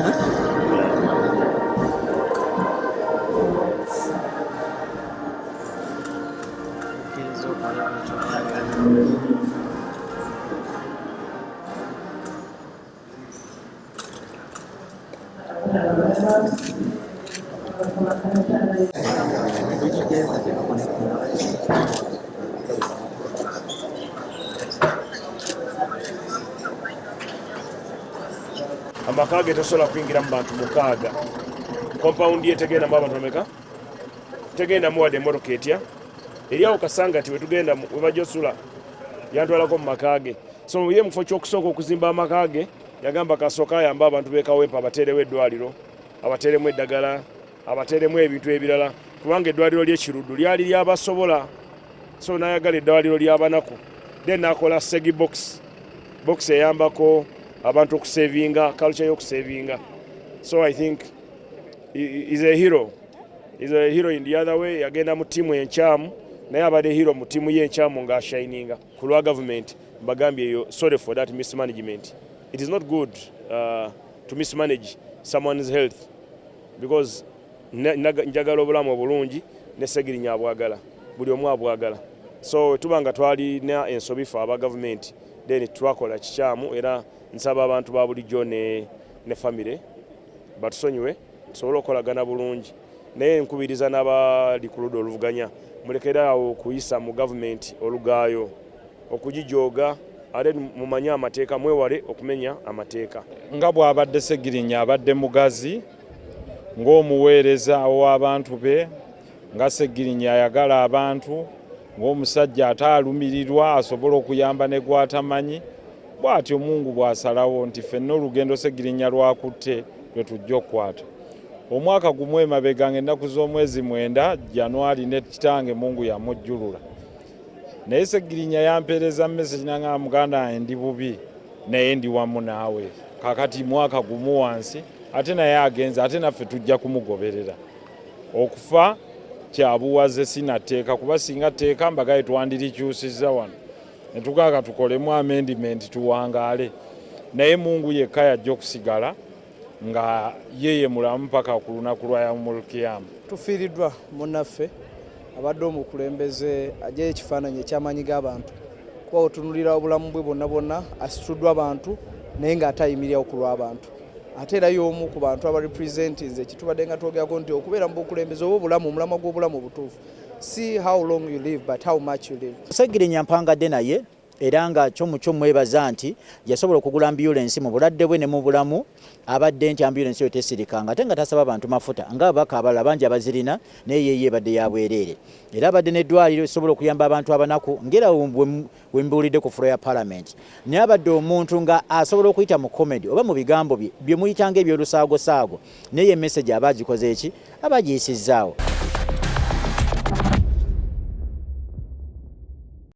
Okkiriza okola buli ky'oyagala. Amaka ge tosobola kuyingiramu bantu mukaaga. Kompawundi ye tegendamu abantu bameka? Tegendamu wadde emmotoka etya? Eri awo Kasangati wetugenda webajja osula yantwalako mu maka ge. So ye mu kifo ky'okusooka okuzimba amaka ge yagamba kasooka ayambe abantu b'e Kawempe abateerewo eddwaliro, abateeremu eddagala, abateeremu ebintu ebirala kubanga eddwaliro ly'e Kiruddu lyali lyabasobola. So n'ayagala eddwaliro ly'abanaku then n'akola Segi box. Box eyambako abantu okusevinga, culture y'okusevinga. So I think is a hero. Is a hero in the other way. Yagenda mu ttiimu enkyamu naye abadde hero mu ttiimu ye enkyamu ng'ashininga ku lwa gavumenti. Mbagambye eyo sorry for that mismanagement. It is not good to mismanage someone's health because njagala obulamu obulungi ne Ssegirinya abwagala, buli omu abwagala. So tuba nga twalina ensobi ffe aba gavumenti then twakola kikyamu era nsaba abantu ba bulijjo ne famire batusonyiwe tusobole okukolagana bulungi. Naye nkubiriza n'abali ku ludda oluvuganya mulekere awo okuyisa mu gavumenti olugaayo okugijooga ate mumanye amateeka, mwewale okumenya amateeka. Nga bw'abadde Ssegirinya abadde mugazi ng'omuweereza w'abantu be, nga Ssegirinya ayagala abantu, ng'omusajja ate alumirirwa asobola okuyamba ne gw'atamanyi. Bw'atyo Mungu bw'asalawo nti ffenna olugendo Ssegirinya lwakutte lwe tujja okukwata. Omwaka gumu emabega ng'ennaku z'omwezi 9 Januari ne kitange Mungu yamujjulula. Naye Ssegirinya yampeereza message n'angamba muganda wange ndi bubi naye ndi wamu naawe. Kaakati mwaka gumu wansi ate naye agenze ate naffe tujja kumugoberera. Okufa kyabuwaze sinatteeka kuba singa tteeka mbagaye twandirikyusizza wano ne tugamba tukolemu amendment tuwangaale. Naye Mungu yekka yajja okusigala nga ye ye mulamu paka ku lunaku lwa Yaumul Kiyama. Tufiiriddwa munnaffe abadde omukulembeze aggyeyo ekifaananyi eky'amaanyi g'abantu kuba otunulira obulamu bwe bwonna bwonna asituddwa abantu naye ng'ate ayimirirawo ku lw'abantu. Ate era y'omu ku bantu aba representinze kitubadde nga twogerako nti okubeera mu bukulembeze oba obulamu omulamwa gw'obulamu obutuufu si how long you live but how much you live. Ssegirinya mpangadde naye era nga kyo mukyo mwebaza nti yasobola okugula ambulensi mu bulwadde bwe ne mu bulamu abadde nti ambulensi eyo tesirikanga ate nga tasaba bantu mafuta nga ababaka abalala bangi abazirina naye ye ebadde ya bwereere era abadde n'eddwaliro esobola okuyamba abantu abanaku ng'era we mbuulidde ku fulo ya palamenti naye abadde omuntu nga asobola okuyita mu comedy oba mu bigambo bye bye muyitanga eby'olusaagosaago naye ye message aba agikoze eki aba agiyisizzaawo.